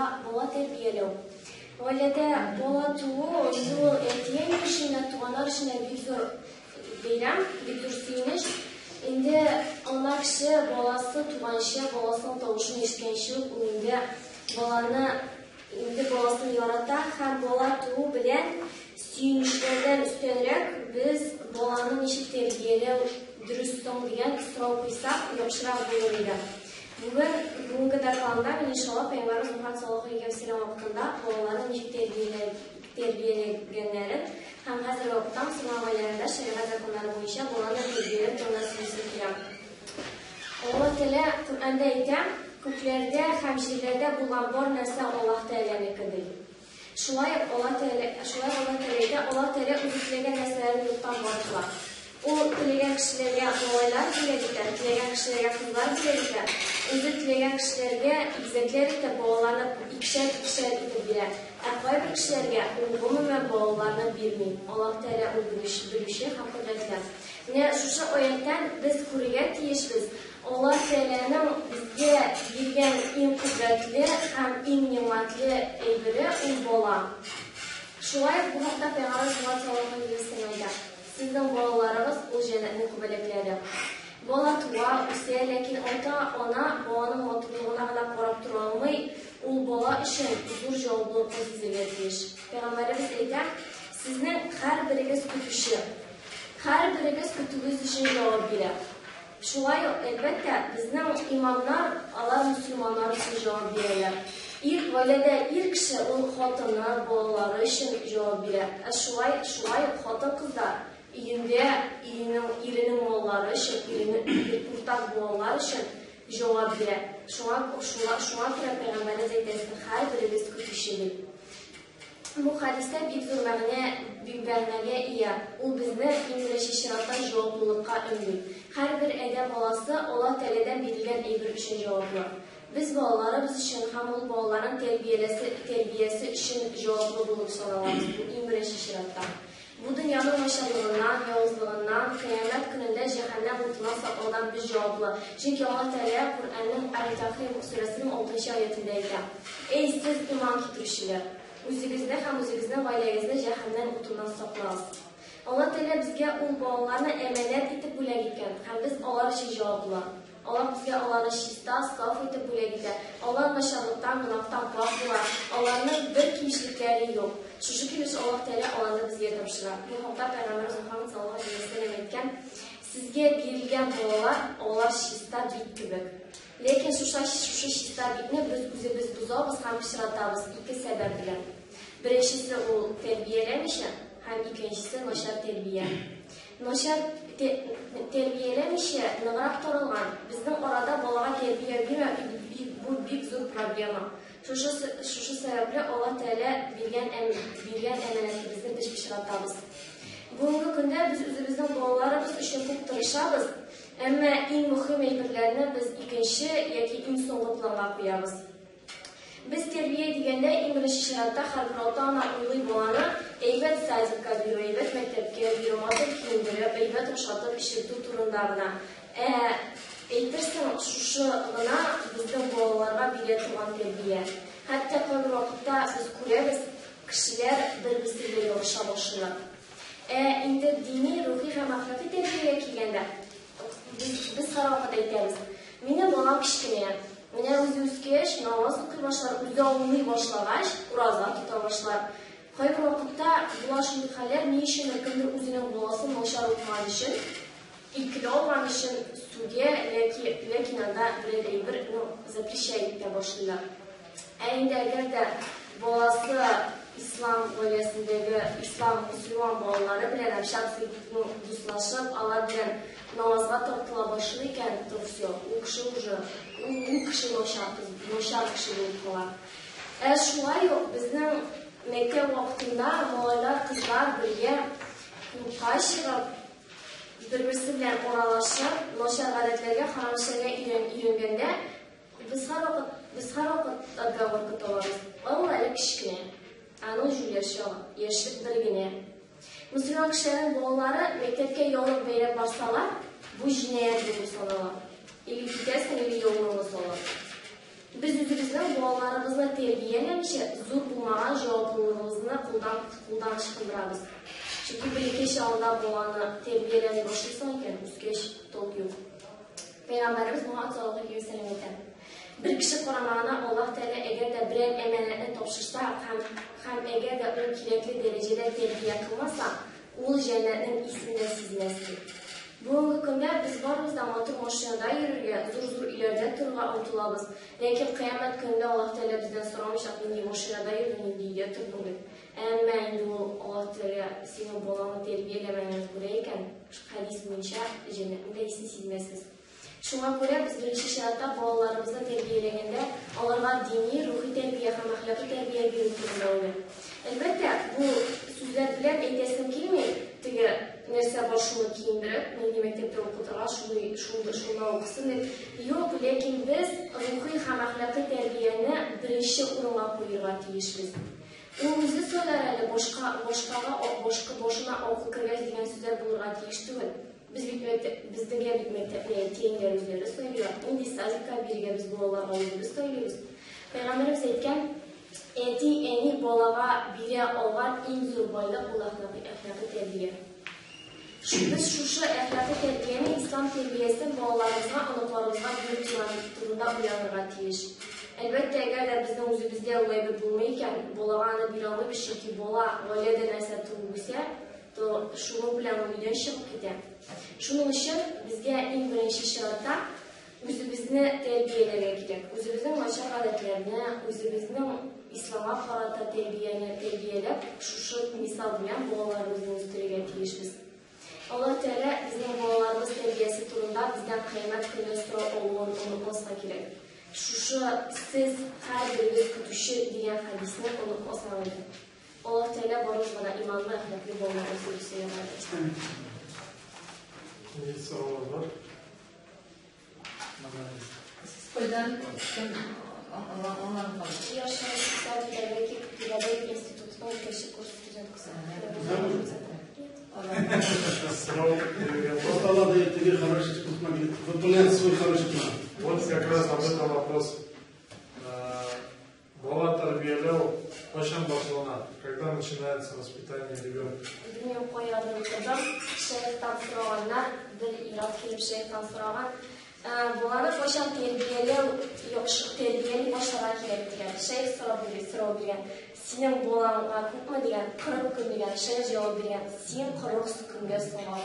турында бала тәрбияләү. Гаиләдә бала туу, инде ул әти-әни өчен дә, туганнар өчен дә бик зур бәйрәм, бик зур сөенеч. Инде ана кеше баласы туганчы, баласының тавышын ишеткәнче үк ул инде баланы инде баласын ярата һәм бала туу белән сөенечләрдән өстәнрәк без баланы ничек тәрбияләү дөрес соң дигән сорау куйсак, яхшырак булыр иде. Бүген, бүгенге докладымда мин иншалла Пәйгамбәребез Мөхәммәд саллаллаһу алейһи ва сәлләм вакытында балаларны ничек тәрбияләгәннәрен һәм хәзерге вакытта мөселман гаиләләрендә шәригать законнары буенча баланы тәрбияләү турында сөйлисем килә. Аллаһ Тәгалә Коръәндә әйтә, Күкләрдә һәм җирләрдә булган бар нәрсә Аллаһ Тәгаләнеке, ди. Шулай ук Аллаһ Тәгалә, шулай ук Аллаһ Тәгалә әйтә, Аллаһ Тәгалә үзе теләгән нәрсәләрне юктан бар кыла. Ул теләгән кешеләргә малайлар бүләк итә, теләгән кешеләргә кызлар бүләк итә, үзе теләгән кешеләргә игезәкләр итеп балаларны икешәр-икешәр итеп бирә. Ә кайбер кешеләргә ул гомумән балаларны бирми. Аллаһ Тәгалә ул белүче һәм кодрәтле. Менә шушы аятьтән без күрергә тиешбез, Аллаһ Тәгаләнең безгә биргән иң кодрәтле һәм иң нигъмәтле әйбере ул бала. Шулай ук бу хакта Пәйгамбәребез Мөхәммәд саллаллаһу галәйһи ва сәлләм әйтә, Сезнең балаларыгыз ул җәннәтнең күбәләкләре. Бала туа, үсә, ләкин ата-ана баланың матурлыгына гына карап тора алмый, ул бала өчен зур җаваплылыкны сизәргә тиеш. Пәйгамбәребез әйтә, Сезнең һәрберегез көтүче. Һәрберегез көтүегез өчен җавап бирә. Шулай ук, әлбәттә, безнең имамнар, алар мөселманнар өчен җавап бирәләр. Ир, гаиләдә ир кеше, ул хатыны, балалары өчен җавап бирә. Ә шулай, шулай ук хатын-кыз да өендә иренең, иренең маллары өчен, иренең, уртак балалар өчен җавап бирә. Шуңа, шуңа, шуңа күрә пәйгамбәребез әйтә, сезнең һәрберегез көтүче дип. Бу хәдистә бик зур мәгънә, бик мәгънәгә ия. Ул безне, иң беренче чиратта, җаваплылыкка өнди. Һәрбер адәм баласы Аллаһ Тәгаләдән бирелгән әйбер өчен җаваплы. Без балаларыбыз өчен һәм ул балаларның тәрбияләсе, тәрбиясе өчен җаваплы булып саналабыз, бу иң беренче чиратта. Бу дөньяның начарлыгыннан, явызлыгыннан, кыямәт көнендә җәһәннәм утыннан саклаудан без җаваплы. Чөнки Аллаһ Тәгалә Коръәннең Әл-Тәхрим сүрәсенең алтынчы аятендә әйтә, Әй сез, иман китерүчеләр! Үзегезне һәм үзегезнең гаиләгезне җәһәннәм утыннан саклагыз. Аллаһ Тәгалә безгә ул балаларны әманәт итеп бүләк иткән һәм без алар өчен җаваплы. Аллаһ безгә аларны чиста, саф итеп бүләк итә. Алар начарлыктан, гөнаһтан пакь була. Аларның бер кимчелекләре юк. Шушы килеш Аллаһ Тәгалә аларны безгә тапшыра. Бу хакта Пәйгамбәребез Мөхәммәд саллаллаһу галәйһи вә сәлләм әйткән, Сезгә бирелгән балалар, алар чиста бит кебек. Ләкин шушы, шушы чиста битне без үзебез бозабыз һәм пычратабыз ике сәбәп белән. Беренчесе ул тәрбияләмичә һәм икенчесе начар тәрбия. Начар тәрбияләмичә ныграк таралган, безнең арада балага тәрбия бирмәү бу бик зур проблема. Шушы шушы сәбәпле Аллаһ Тәгалә биргән биргән әманәтебезне без пычратабыз. Бүгенге көндә без үзебезнең балаларыбыз өчен күп тырышабыз, әмма иң мөһим әйберләрне без икенче яки иң соңгы планга куябыз. Без тәрбия дигәндә, иң беренче чиратта һәрбер ата-ана уйлый баланы әйбәт садикка бирү, әйбәт мәктәпкә бирү, матур киендереп, әйбәт ашатып, эчертү турында гына. Ә әйтерсең, шушы гына безнең балаларга бирә торган тәрбия. Хәтта кайбер вакытта без күрәбез, кешеләр бер-берсе белән ярыша башлыйлар. Ә инде дини, рухи һәм әхлакый тәрбиягә килгәндә, Без һәрвакыт әйтәбез, минем балам кечкенә, менә үзе үскәч, намаз укый башлар, үзе аңлый башлагач, ураза тота башлар. Кайбер вакытта була шундый хәлләр, ни өчендер кемдер үзенең баласын начар укыган өчен, икеле алган өчен сүгә, яки ләкин анда берәр әйбер, ну, запрещать итә башлыйлар. Ә инде әгәр дә баласы ислам гаиләсендәге ислам мөселман балалары белән общаться итеп, ну, дуслашып, алар белән намазга тартыла башлый икән, то все, ул кеше уже, ул, ул кеше начар кыз, начар кеше булып кала. Ә шулай ук безнең мәктәп вакытында малайлар, кызлар бергә клубка чыгып, бер-берсе белән аралашып, начар гадәтләргә, харам эшләргә өйрән, өйрәнгәндә, Без һәрвакыт, без һәрвакыт отговорка табабыз. Ә ул әле кечкенә. Аның җүләр чагы, яшьлек бер генә. Мөселман кешеләрнең балалары мәктәпкә яулык бәйләп барсалар, бу җинаять булып санала. Или китәсең, или яулыгыңны саласың. Без үзебезнең балаларыбызны тәрбияләмичә, зур булмаган җаваплылыгыбызны кулдан ычкындырабыз. Чөнки бәләкәй чагында баланы тәрбияләми башлыйсың икән, үскәч толк юк. Пәйгамбәребез Мухаммад саллаллаһу алейһи ва сәлләм әйтә: Бер кеше карамагына Аллаһ Тәгалә әгәр дә берәр әманәтне тапшырса һәм әгәр дә ул кирәкле дәрәҗәдә тәрбия кылмаса, ул җәннәтнең исен дә сизмәс, ди. Бүгенге көндә без барыбыз да матур машинада йөрергә, зур-зур өйләрдә торырга омтылабыз. Ләкин кыямәт көнендә Аллаһ Тәгалә бездән сорамыйчак, нинди машинада йөрдең, нинди өйдә тордың дип. Әмма инде ул Аллаһ Тәгалә синең балаңны тәрбияләмәгәнен күрә икән, хәдис буенча җәннәтнең дә исен сизмәссез. Шуңа күрә без беренче чиратта балаларыбызны тәрбияләгәндә аларга дини, рухи тәрбия һәм әхлакый тәрбия бирү турында уйлыйк. Әлбәттә, бу сүзләр белән әйтәсем килми, теге нәрсә бар шуны киендереп, нинди мәктәптә укытырга, шундый, шундый, шунда укысын дип. Юк, ләкин без рухи һәм әхлакый тәрбияне беренче урынга куерга тиешбез. Ул үзе сайлар әле, башка, башкага, башка, башына акыл кергәч дигән сүзләр булырга тиеш түгел. Без бит мәктәп, безнеңгә бит мәктәпне әти-әниләр үзләре сайлыйлар. Нинди садикка бирергә без балаларга үзебез сайлыйбыз. Пәйгамбәребез әйткән, әти-әни балага бирә алган иң зур байлык ул әхлакый, әхлакый тәрбия. Без шушы әхлакый тәрбияне, ислам тәрбиясен балаларыбызга, оныкларыбызга бирү турында уйланырга тиеш. Әлбәттә, әгәр дә безнең үзебездә ул әйбер булмый икән, балага аны бирә алмыйбыз, чөнки бала гаиләдә нәрсә туып үсә, то шуның белән ул өйдән чыгып китә. Шуның өчен безгә иң беренче чиратта үзебезне тәрбияләргә кирәк. Үзебезнең начар гадәтләрне, үзебезнең исламга карата тәрбияне тәрбияләп, шушы мисал белән балаларыбызны үстерергә тиешбез. Аллаһ Тәгалә безнең балаларыбыз тәрбиясе турында бездән кыямәт көне сорау алуын онытмаска кирәк. Шушы сез һәрберегез көтүче дигән хәдисне онытмасаң иде. Аллаһ Тәгалә барыбызга да иманлы, әхлаклы балалар үстерсен. Нинди сораулар бар? Сез кайдан аңлап калдыгыз? Яшьләр социаль педагогик педагогик институтының икенче курс студенткасы. Сорау бирергә була. Просто Алла дает тебе хороший смотри, выполнять свой хороший план. Вот как раз об этом вопрос. Бала тәрбияләү кайчан башлана? Когда начинается воспитание ребенка? Белмим, каядыр укыдым. Шәехтан сораганнар, бер ир-ат килеп шәехтан сораган. Баланы кайчан тәрбияләү яхшы тәрбияли башларга кирәк дигән. Шәех сорап биргән, сорау биргән. Синең балаңа күпме дигән, 40 көн дигән. Шәех җавап биргән. Син 40 көнгә соңга